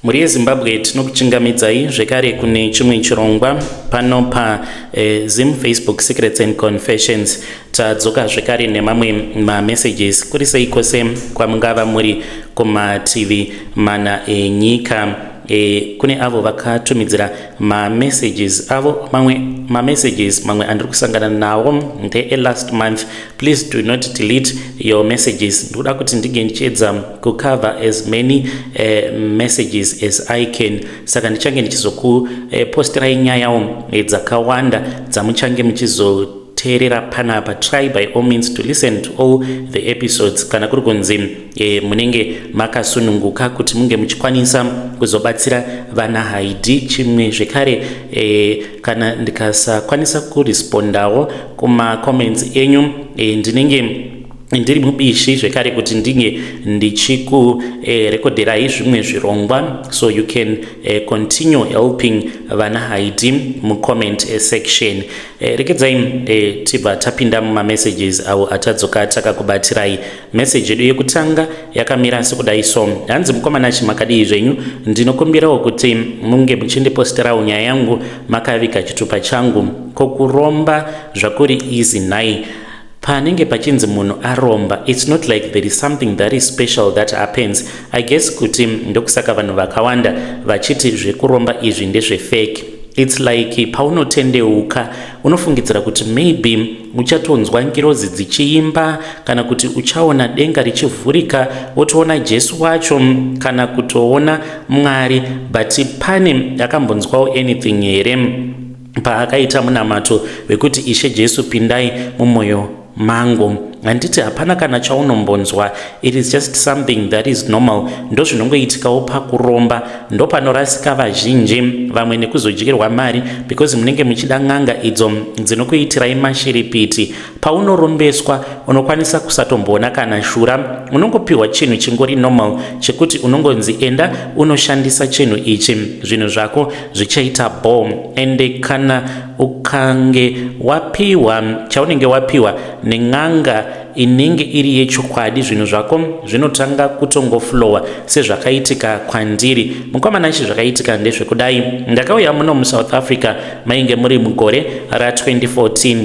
Mhuri yeZimbabwe, tinokuchingamidzai zvekare kune chimwe chirongwa pano pa Zim Facebook Secrets and Confessions. Tadzoka zvekare nemamwe mamessages. Kuri sei kwose kwamungava muri kumativi mana enyika? Kune avo vakatumidzira mamessages avo, mamwe mamessages mamwe andiri kusangana nawo ndeelast month. Please do not delete your messages. Ndikuda kuti ndinge ndichiedza kucover as many messages as I can, saka ndichange ndichizokupostirai nyayawo dzakawanda dzamuchange muchizoteerera panapa. Try by all means to listen to all the episodes kana kuri kunzi munenge makasununguka kuti munge muchikwanisa kuzobatsira vana Haidi. Chimwe zvekare, kana ndikasakwanisa kurespondawo kumacomments enyu, ndinenge ndiri mubishi zvekare kuti ndinge ndichikurekodherai zvimwe zvirongwa, so you can continue helping vana Haidi mucomment section. Rekedzai tibva tapinda mumamessages avo atadzoka takakubatirai. Message yedu yekutanga yakamira sekudai so. Hanzi, "Mukomana chimakadii zvenyu? Ndinokumbirawo kuti munge muchindiposterawo nyaya yangu makaviga chitupa changu. Kokuromba zvakuri easy nhai? Panenge pachinzi munhu aromba, it's not like there is something that is special that happens. I guess kuti ndokusaka vanhu vakawanda vachiti zvekuromba izvi ndezvefake. It's like paunotendeuka, unofungidzira kuti maybe uchatonzwa ngirozi dzichiimba, kana kuti uchaona denga richivhurika, wotoona Jesu wacho, kana kutoona Mwari. But pane akambonzwawo anything here paakaita munamato wekuti, 'Ishe Jesu, pindai mumwoyo mangu'? Handiti hapana kana chaunombonzwa. It is just something that is normal. Ndo zvinongoitikawo pakuromba. Ndo panorasika vazhinji vamwe nekuzodyirwa mari, because munenge muchida n'anga idzo dzinokuitirai mashiripiti. Paunorombeswa, unokwanisa kusatomboona kana shura. Unongopiwa chinhu chingori normal chekuti unongonzi, 'Enda unoshandisa chinhu ichi, zvinhu zvako zvichaita bo.' Ende kana ukange wapiwa chaunenge wapiwa nen'anga inenge iri yechokwadi, zvinhu zvako zvinotanga kutongoflowa, sezvakaitika kwandiri. Mukomana ichi, zvakaitika ndezvekudai. Ndakauya muno muSouth Africa mainge muri mugore ra2014.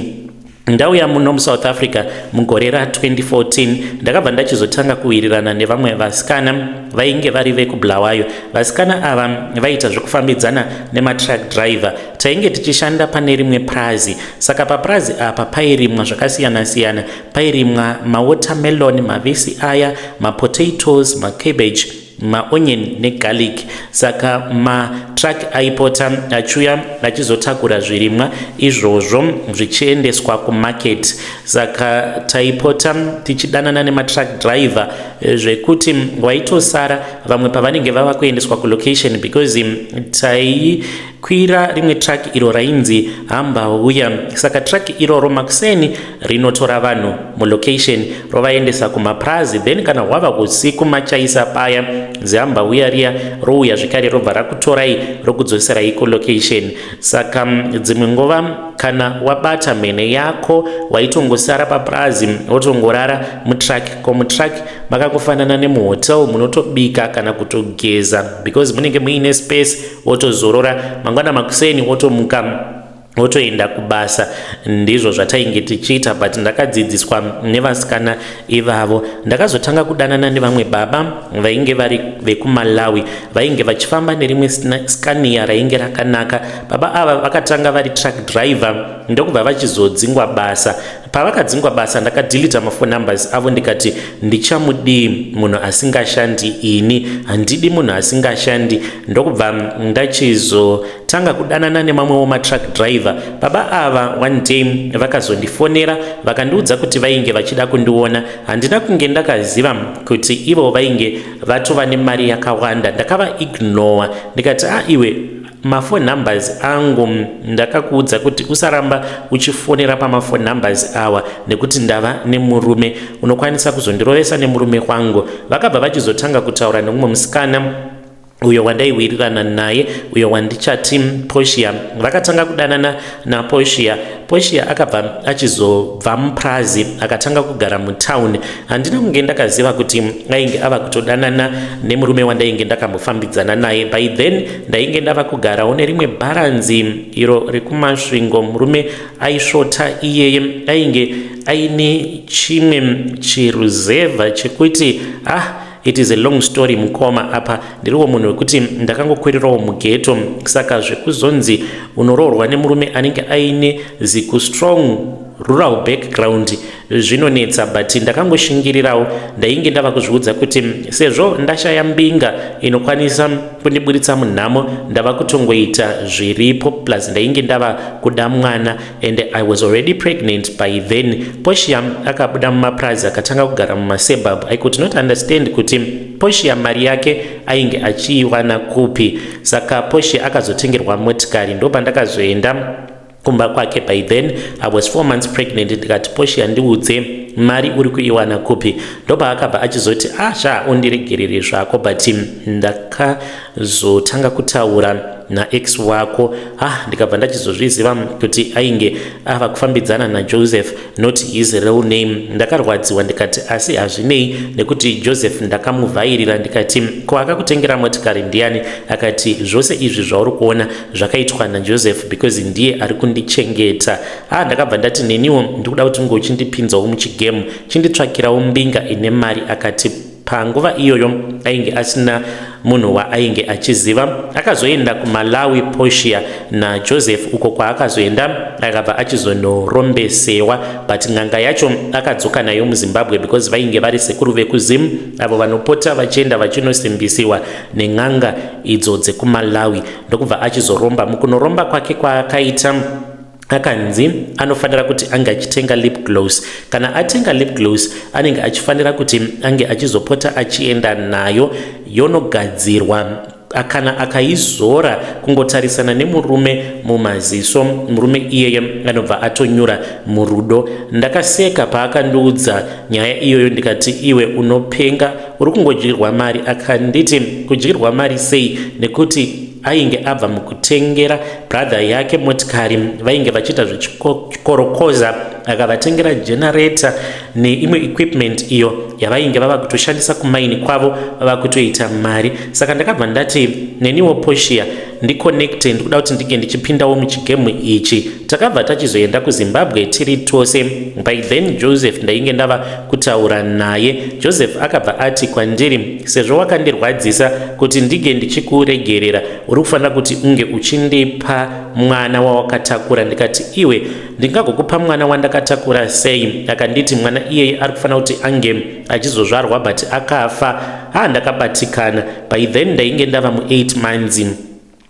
Ndauya muno muSouth Africa mugore ra2014, ndakabva ndachizotanga kuwirirana nevamwe vasikana vainge vari vekuBulawayo. Vasikana ava vaita zvekufambidzana nematruck driver. Tainge tichishanda pane rimwe prazi. Saka paprazi apa pairimwa zvakasiyana-siyana. Pairimwa mawatermelon, mavhesi aya, mapotatoes, macabbage, maonion negarlic. Saka matruck aipota achiuya achizotakura zvirimwa izvozvo zvichiendeswa kumarket. Saka taipota tichidanana nematruck driver, zvekuti waitosara vamwe pavanenge vava kuendeswa kulocation, because taikwira rimwe truck iro rainzi Hambauya. Saka truck iroro makuseni rinotora vanhu mulocation, rovaendesa kumaprazi. Then kana hwava usiku, machaisa paya, zihambauya riya rouya zvekare, robva rakutorai, rokudzoserai kulocation. Saka dzimwe nguva kana wabata mhene yako, waitongosara paprazi, wotongorara mutruck. Ko mutruck makakufanana nemuhotel, munotobika kana kutogeza because munenge muine space. Wotozorora, mangwana makuseni wotomuka, wotoenda kubasa. Ndizvo zvatainge tichiita, but ndakadzidziswa nevasikana ivavo. Ndakazotanga kudanana nevamwe baba vainge vari vekuMalawi, vainge vachifamba nerimwe Scania rainge rakanaka. Baba ava vakatanga vari truck driver, ndokubva vachizodzingwa basa. Pavakadzingwa basa, ndakadhilita mafone numbers avo. Ndikati, 'Ndichamudii munhu asingashandi? Ini handidi munhu asingashandi.' Ndokubva ndachizotanga kudanana nemamwewo matruck driver. Baba ava one day vakazondifonera, vakandiudza kuti vainge vachida kundiona. Handina kunge ndakaziva kuti ivo vainge vatova nemari yakawanda. Ndakavaignora, ndikati, 'A, iwe, mafone numbers angu ndakakuudza kuti usaramba uchifonera pamafone numbers awa, nekuti ndava nemurume. Unokwanisa kuzondirovesa nemurume wangu.' Vakabva vachizotanga kutaura nemumwe musikana. Uyo wandaiwirirana naye, uyo wandichati Poshia, vakatanga kudanana naPoshia. Poshia akabva achizobva mupurazi, akatanga kugara mutauni. Handina kunge ndakaziva kuti ainge ava kutodanana nemurume wandainge ndakambofambidzana naye. By then ndainge ndava kugarawo nerimwe bharanzi iro rekuMasvingo. Murume aisvota iyeye ainge aine chimwe chiruzevha chekuti, ah, it is a long story, mukoma. Apa ndiriwo munhu wekuti ndakangokwirirawo mughetto, saka zvekuzonzi unoroorwa nemurume anenge aine ziku strong rural background zvinonetsa, but ndakangoshingirirawo. Ndainge ndava kuzviudza kuti sezvo ndashaya mbinga inokwanisa kundiburitsa munhamo, ndava kutongoita zviripo. Plus ndainge ndava kuda mwana and I was already pregnant by then. Poshia akabuda mumapurazi, akatanga kugara mumasuburbs. I could not understand kuti Poshia mari yake ainge achiiwana kupi. Saka Poshia akazotengerwa motikari, ndopandakazoenda kumba kwake. By then I was 4 months pregnant. Ndikati, "Poshia, ndiudze, mari uri kuiwana kupi?" Ndopaakabva achizoti, "Asha, ah, undiregerere zvako, but ndakazotanga kutaura naex wako." Ah, ndikabva ndachizozviziva kuti ainge ava kufambidzana naJoseph, not his real name. Ndakarwadziwa, ndikati asi hazvinei nekuti Joseph ndakamuvhairira. Ndikati, "Ko akakutengera motikari ndiani?" Akati, "Zvose izvi zvauri kuona zvakaitwa naJoseph because ndiye ari kundichengeta." Ah, ndakabva ndati, "Neniwo ndikuda kuti unge uchindipinzawo muchigame, chinditsvakirawo mbinga ine mari." Akati panguva iyoyo ainge asina munhu waainge achiziva. Akazoenda kuMalawi, Poshia naJoseph, uko kwaakazoenda akabva achizonorombesewa, but n'anga yacho akadzoka nayo muZimbabwe because vainge vari sekuru vekuZim avo vanopota vachienda vachinosimbisiwa nen'anga idzo dzekuMalawi. Ndokubva achizoromba. Mukunoromba kwake kwaakaita, akanzi anofanira kuti ange achitenga lip gloss. Kana atenga lip gloss, anenge achifanira kuti ange achizopota achienda nayo yonogadzirwa. Kana akaizora, kungotarisana nemurume mumaziso, murume iyeye anobva atonyura murudo. Ndakaseka paakandiudza nyaya iyoyo. Ndikati, "Iwe unopenga, uri kungodyirwa mari." Akanditi, "Kudyirwa mari sei?" Nekuti ainge abva mukutengera brother yake motikari, vainge vachiita zvechikorokoza, akavatengera generator neimwe equipment iyo yavainge vava kutoshandisa kumaini kwavo, vava kutoita mari. Saka ndakabva ndati, "Neniwo Poshia, ndiconnecte, ndikuda kuti ndinge ndichipindawo muchigame ichi." Takabva tachizoenda kuZimbabwe tiri tose. By then Joseph ndainge ndava kutaura naye. Joseph akabva ati kwandiri, "Sezvo wakandirwadzisa, kuti ndinge ndichikuregerera, uri kufanira kuti unge uchindipa mwana wawakatakura." Ndikati, "Iwe, ndingagokupa mwana wandakatakura sei?" Akanditi mwana iyeye ari kufanira kuti ange achizozvarwa but akafa. Ha, ndakabatikana. By then ndainge ndava mu8 months.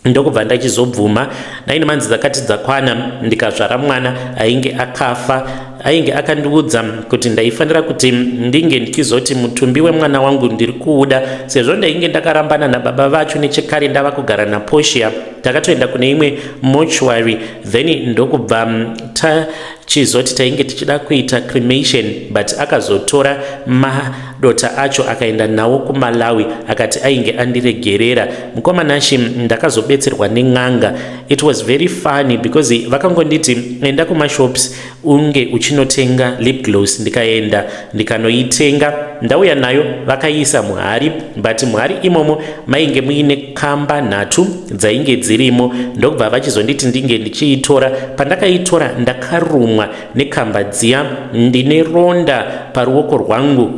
Ndokubva ndachizobvuma. 9 months dzakati dzakwana, ndikazvara mwana ainge akafa. Ainge akandiudza kuti ndaifanira kuti ndinge ndichizoti mutumbi wemwana wangu ndiri kuuda. Sezvo ndainge ndakarambana nababa vacho nechekare, ndava kugara naPoshia, takatoenda kune imwe mortuary, then ndokubva tachizoti tainge tichida kuita cremation, but akazotora madota acho akaenda nawo kuMalawi, akati ainge andiregerera. Mukomanashi, ndakazobetserwa nen'anga. It was very funny because vakangonditi, "Enda kumashops unge uchinotenga lip gloss." Ndikaenda, ndikanoitenga, ndauya nayo, vakaiisa muhari, but muhari imomo mainge muine kamba nhatu dzainge dzirimo. Ndokubva vachizonditi ndinge ndichiitora. Pandakaitora, ndakarumwa nekamba dziya. Ndine ronda paruoko rwangu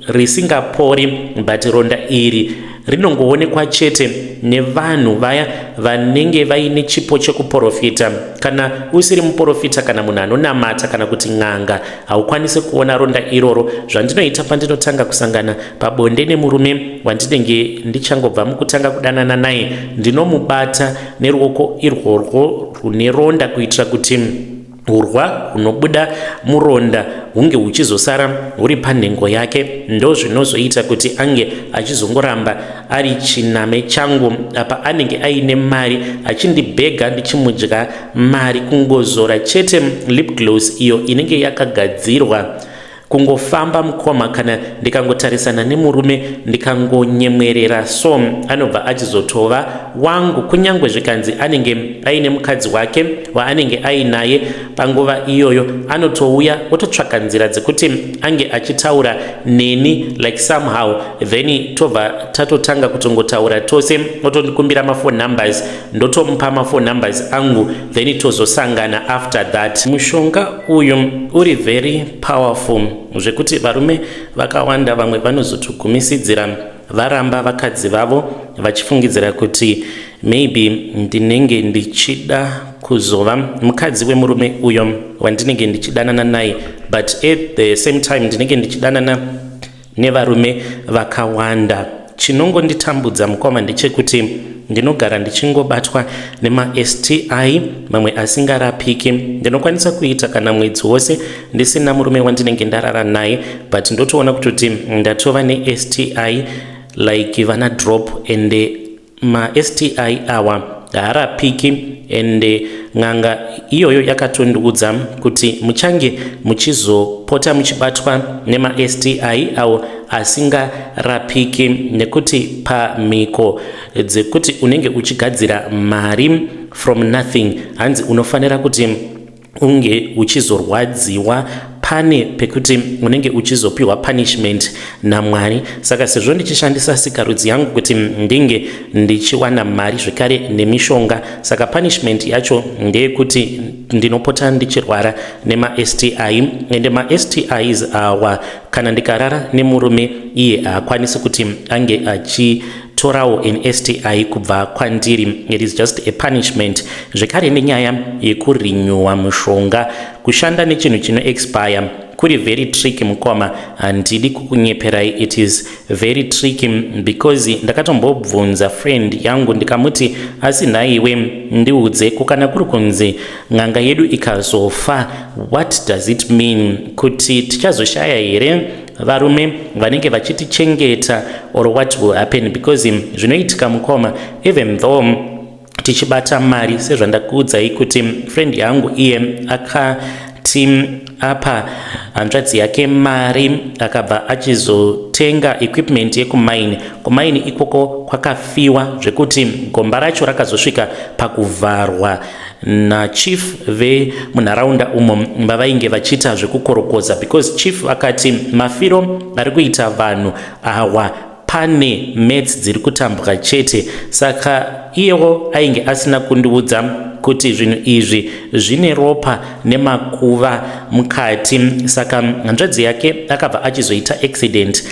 risingapori, but ronda iri rinongoonekwa chete nevanhu vaya vanenge vaine chipo chekuprofita. Kana usiri muprofita kana munhu anonamata kana kuti n'anga, haukwanisi kuona ronda iroro. Zvandinoita, pandinotanga kusangana pabonde nemurume wandinenge ndichangobva mukutanga kudanana naye, ndinomubata neruoko irworwo rune ronda kuitira kuti urwa hunobuda muronda hunge huchizosara huri panhengo yake. Ndo zvinozoita kuti ange achizongoramba ari chiname changu. Apa anenge aine mari, achindibhega, ndichimudya mari. Kungozora chete lip gloss iyo inenge yakagadzirwa. Kungofamba mukoma, kana ndikangotarisana nemurume, ndikangonyemwerera so, anobva achizotova wangu, kunyange zvikanzi anenge aine mukadzi wake waanenge ainaye panguva iyoyo. Anotouya ototsvaka nzira dzekuti ange achitaura neni like somehow, then tobva tatotanga kutongotaura tose. Otondikumbira maphone numbers, ndotomupa maphone numbers angu, then tozosangana after that. Mushonga uyu uri very powerful zvekuti varume vakawanda vamwe vanozotogumisidzira varamba vakadzi vavo, vachifungidzira kuti maybe ndinenge ndichida kuzova mukadzi wemurume uyo wandinenge ndichidanana naye, but at the same time ndinenge ndichidanana nevarume vakawanda. Chinongonditambudza mukoma ndechekuti ndinogara ndichingobatwa nemaSTI, mamwe asingarapiki. Ndinokwanisa kuita kana mwedzi wose ndisina murume wandinenge ndarara naye, but ndotoona kutoti ndatova neSTI like vana drop, and maSTI awa haarapiki. Ende n'anga iyoyo yakatondiudza kuti muchange muchizopota muchibatwa nemaSTI awo asingarapiki, nekuti pamhiko dzekuti unenge uchigadzira mari from nothing, hanzi unofanira kuti unge uchizorwadziwa, pane pekuti unenge uchizopiwa punishment naMwari. Saka sezvo ndichishandisa sikarudzi yangu kuti ndinge ndichiwana mari zvekare nemishonga, saka punishment yacho ndeyekuti ndinopota ndichirwara nemaSTI. Ende maSTIs awa, kana ndikarara nemurume, iye haakwanisi kuti ange achitorawo an STI kubva kwandiri. It is just a punishment. Zvekare nenyaya yekurenewa mushonga, kushanda nechinhu chino expire kuri very tricky mukoma, handidi kukunyeperai. It is very tricky because ndakatombobvunza friend yangu, ndikamuti, "Asi nhaiwe, ndiudze, kukana kuri kunzi n'anga yedu ikazofa, what does it mean? Kuti tichazoshaya here varume vanenge vachitichengeta or what will happen?" Because zvinoitika mukoma, even though tichibata mari, sezvandakuudzai kuti friend yangu iye akati apa hanzvadzi yake mari, akabva achizotenga equipment yekumaini. Kumaini ikoko kwakafiwa zvekuti gomba racho rakazosvika pakuvharwa nachief vemunharaunda umo vavainge vachiita zvekukorokoza, because chief vakati mafiro ari kuita vanhu awa pane maths dziri kutambwa chete. Saka iyewo ainge asina kundiudza kuti zvinhu izvi zvine ropa nemakuva mukati. Saka hanzvadzi yake akabva achizoita accident,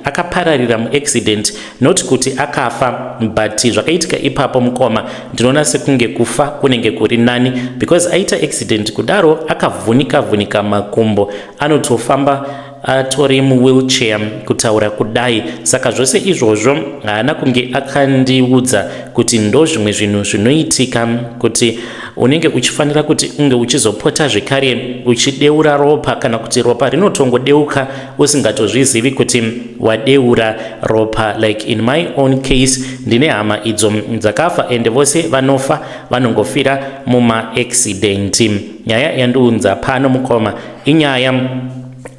akapararira muaccident, not kuti akafa, but zvakaitika ipapo mukoma, ndinoona sekunge kufa kunenge kuri nani, because aita accident kudaro, akavhunika vhunika makumbo, anotofamba atori muwheelchair kutaura kudai. Saka zvose izvozvo haana kunge akandiudza kuti ndo zvimwe zvinhu zvinoitika, kuti unenge uchifanira kuti unge uchizopota zvekare uchideura ropa, kana kuti ropa rinotongodeuka usingatozvizivi kuti wadeura ropa. Like in my own case, ndine hama idzo dzakafa, ende vose vanofa vanongofira mumaaccident. Nyaya yandiunza pano mukoma inyaya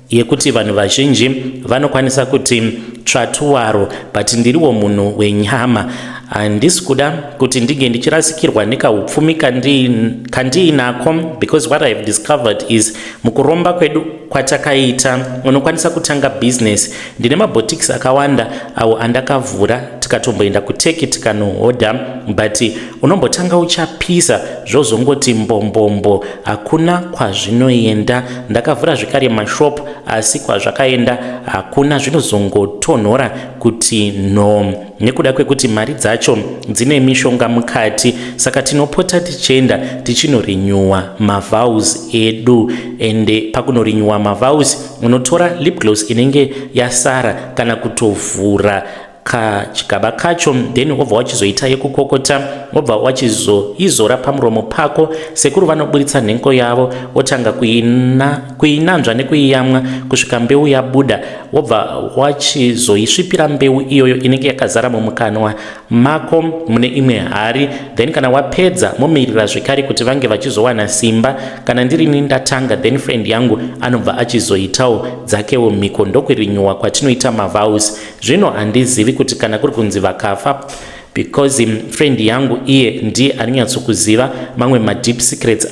yekuti vanhu vazhinji vanokwanisa kuti tsvatuwaro, but ndiriwo munhu wenyama. Handisi kuda kuti ndinge ndichirasikirwa nekaupfumi kandiinako, because what I have discovered is mukuromba kwedu kwatakaita, unokwanisa kutanga business. Ndine maboutiques akawanda awo andakavhura, tikatomboenda kuTurkey tikanohodha, but unombotanga uchapisa, zvozongoti mbombombo, hakuna kwazvinoenda. Ndakavhura zvekare mashop, asi kwazvakaenda hakuna, zvinozongotonhora kuti no, nekuda kwekuti mari dzacho dzine mishonga mukati. Saka tinopota tichienda tichinorenewa mavows edu, ende pakunorenewa mavows unotora lip gloss inenge yasara kana kutovhura. Kachigaba kacho, then wobva wachizoita yekukokota, wobva wachizoizora pamuromo pako. Sekuru vanoburitsa nhengo yavo, wotanga kuinanzva nekuiyamwa kusvika mbeu yabuda. Wobva wachizoisvipira mbeu iyoyo inenge yakazara mumukanwa mako mune imwe hari. Then kana wapedza, momirira zvekare kuti vange vachizowana simba. Kana ndirini ndatanga, then friend yangu anobva achizoitawo dzakewo mhiko. Ndokurenewa kwatinoita mavows. Zvino handizivi kuti kana kuri kunzi vakafa, because friend yangu iye ndiye anonyatsokuziva mamwe madeep secrets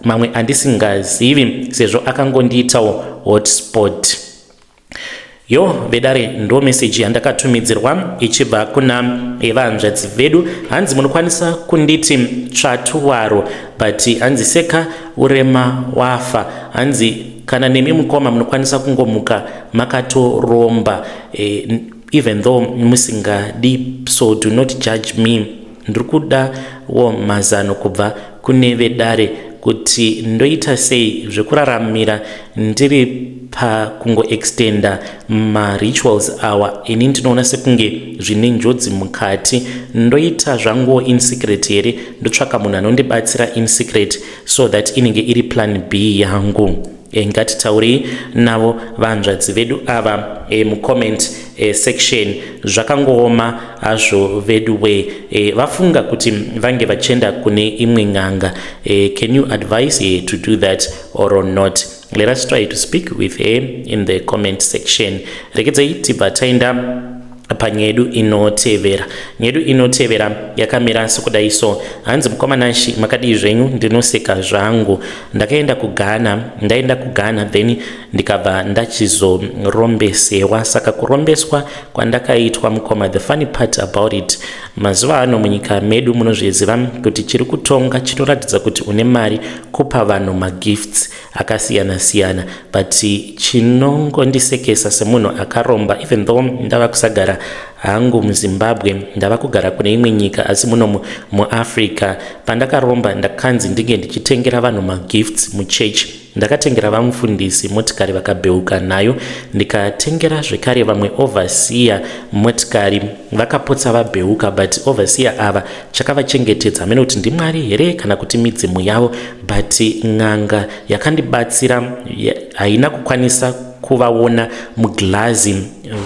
mamwe andisingazivi, sezvo akangondiitawo hotspot. Yo vedare, ndo meseji yandakatumidzirwa ichibva kuna vahanzvadzi vedu. Hanzi munokwanisa kunditi tsvatuwaro, but hanzi seka urema wafa. Hanzi kana nemi mukoma munokwanisa kungomuka makatoromba, even though musingadi, so do not judge me. Ndiri kudawo mazano kubva kune vedare kuti ndoita sei zvekuraramira ndiri pakungoextenda marituals awa. Ini ndinoona sekunge zvine njodzi mukati. Ndoita zvanguwo in secret here? Ndotsvaka munhu anondibatsira in secret so that inenge iri plan B yangu? Ngatitaurei navo vanzvadzi vedu ava mucomment section. Zvakangooma hazvo vedu we. Vafunga kuti vange vachienda kune imwe n'anga. Can you advise her to do that or not? Let us try to speak with her in the comment section. Rekedzai tibva taenda panyaya yedu inotevera. Nyaya yedu inotevera yakamira sekudai so. Hanzi, "Mukoma Nashi, makadii zvenyu? Ndinoseka zvangu. Ndakaenda kuGhana, ndaenda kuGhana, then ndikabva ndachizorombesewa. Saka kurombeswa kwandakaitwa, mukoma, the funny part about it, mazuva ano munyika medu munozviziva kuti chiri kutonga chinoratidza kuti une mari kupa vanhu magifts akasiyana-siyana. But chinongondisekesa semunhu akaromba, even though ndava kusagara hangu muZimbabwe, ndava kugara kune imwe nyika, asi muno muAfrica, pandakaromba ndakanzi ndinge ndichitengera vanhu magifts muchechi. Ndakatengera vamufundisi motikari, vakabheuka nayo. Ndikatengera zvekare vamwe overseer motikari, vakapotsa vabheuka. But overseer ava chakavachengetedza hamene kuti ndiMwari here kana kuti midzimu yavo, but n'anga yakandibatsira haina kukwanisa kuvaona muglazi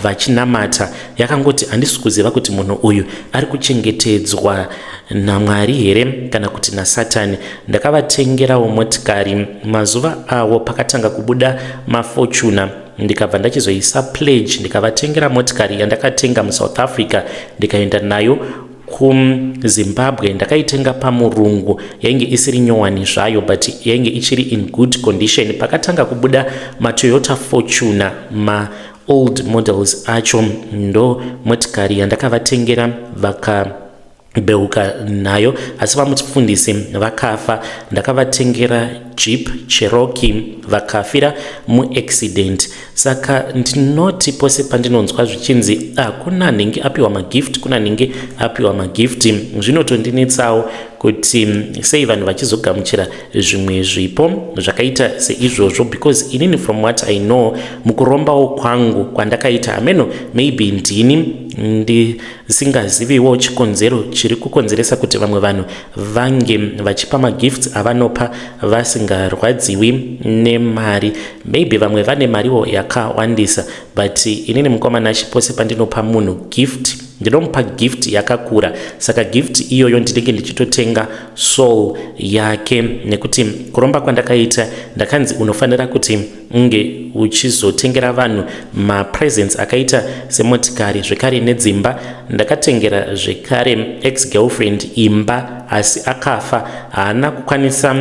vachinamata. Yakangoti handisi kuziva kuti munhu uyu ari kuchengetedzwa naMwari here kana kuti naSatani. Ndakavatengerawo motikari mazuva awo pakatanga kubuda maFortuner. Ndikabva ndachizoisa pledge, ndikavatengera motikari yandakatenga muSouth Africa, ndikaenda nayo kuZimbabwe. Ndakaitenga pamurungu, yainge isiri nyowani zvayo, but yainge ichiri in good condition. Pakatanga kubuda maToyota Fortuner, ma old models acho, ndo motikari yandakavatengera, vakabheuka nayo, asi vamufundisi vakafa. Ndakavatengera Jeep Cherokee, vakafira muaccident. Saka ndinoti pose pandinonzwa zvichinzi, ah, kuna nhingi apiwa magift, kuna nhingi apiwa magift, zvinotondinetsawo kuti sei vanhu vachizogamuchira zvimwe zvipo zvakaita seizvozvo, because inini, from what I know, mukurombawo kwangu kwandakaita, hameno, maybe ndini ndisingaziviwo chikonzero chiri kukonzeresa kuti vamwe vanhu vange vachipa magifts avanopa vasingarwadziwi nemari. Maybe vamwe vane mariwo yakawandisa, but inini, mukoma Nashi, pose pandinopa munhu gift, ndinomupa gift yakakura. Saka gift iyoyo ndinenge ndichitotenga soul yake, nekuti kuromba kwandakaita ndakanzi unofanira kuti unge uchizotengera vanhu mapresents akaita semotikari, zvekare nedzimba. Ndakatengera zvekare ex girlfriend imba, asi akafa, haana kukwanisa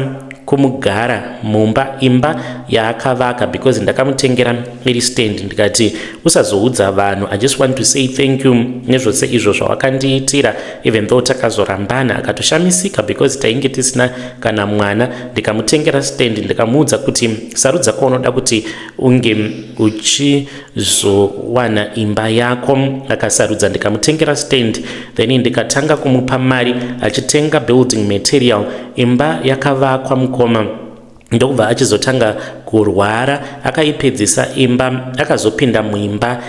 kumugara mumba imba yaakavaka, because ndakamutengera iri stand. Ndikati usazoudza vanhu, I just want to say thank you nezvose izvo zvawakandiitira, even though takazorambana. Akatoshamisika because tainge tisina kana mwana. Ndikamutengera stand, ndikamuudza kuti sarudza kwaunoda kuti unge uchizowana imba yako. Akasarudza, ndikamutengera stand, then ndikatanga kumupa mari achitenga building material. Imba yakavakwa, mukoma." Ndokubva achizotanga kurwara, akaipedzisa imba. Akazopinda muimba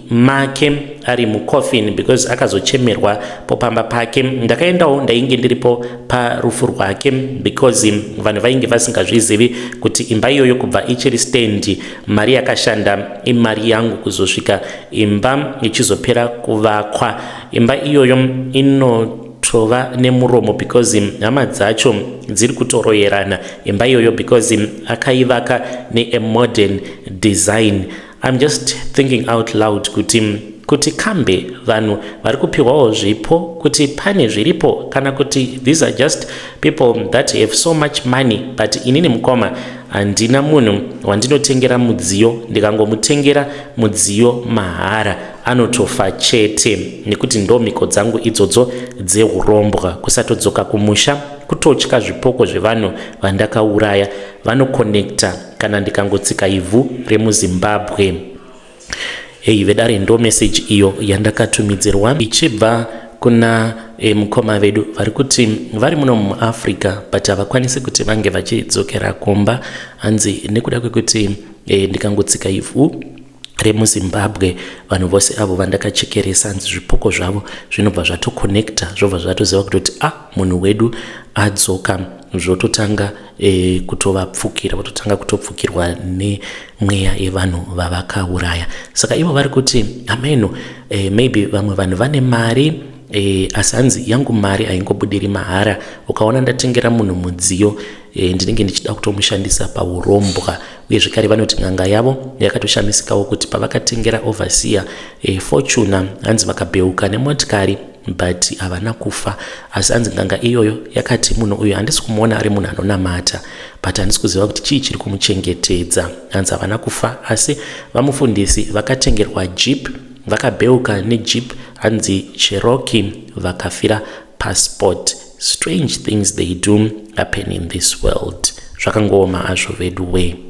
make ari mucoffin because akazochemerwa popamba pake. Ndakaendawo, ndainge ndiripo parufu rwake because vanhu vainge vasingazvizivi kuti imba iyoyo kubva ichiri stand, mari yakashanda imari yangu kuzosvika imba ichizopera kuvakwa. Imba iyoyo inotova nemuromo because hama dzacho dziri kutoroyerana imba iyoyo because akaivaka neamodern design. I'm just thinking out loud kuti kambe vanhu vari kupiwawo zvipo, kuti pane zviripo, kana kuti these are just people that have so much money. But inini mukoma, handina munhu wandinotengera mudziyo. Ndikangomutengera mudziyo mahara, anotofa chete, nekuti ndo mhiko dzangu idzodzo dzeurombwa. Kusatodzoka kumusha kutotya zvipoko zvevanhu vandakauraya vanoconnecta kana ndikangotsika ivhu remuZimbabwe. Hei vedare, ndo meseji iyo yandakatumidzirwa ichibva kuna mukoma vedu vari kuti vari muno muAfrica, but havakwanisi kuti vange vachidzokera kumba. Hanzi nekuda kwekuti ndikangotsika ivhu remuZimbabwe, vanhu vose avo vandakachekeresa, hanzi zvipoko zvavo zvinobva zvatoconnecta, zvobva zvatoziva kutoti a ah, munhu wedu adzoka, zvototanga kutovapfukira, vototanga kutopfukirwa nemweya yevanhu vavakauraya. Saka ivo vari kuti ameno, maybe vamwe vanhu vane mari, asi hanzi yangu mari haingobudiri mahara. Ukaona ndatengera munhu mudziyo, ndinenge ndichida kutomushandisa paurombwa. Uye zvekare vanoti n'anga yavo yakatoshamisikawo kuti pavakatengera overseer Fortuner, hanzi vakabheuka nemotikari but havana kufa. Asi hanzi n'anga iyoyo yakati munhu uyu handisi kumuona ari munhu anonamata, but handisi kuziva kuti chii chiri kumuchengetedza. Hanzi havana kufa, asi vamufundisi vakatengerwa jeep, vakabheuka nejeep, hanzi Cherokee, vakafira passport. Strange things, they do happen in this world. Zvakangooma azvo vedu way.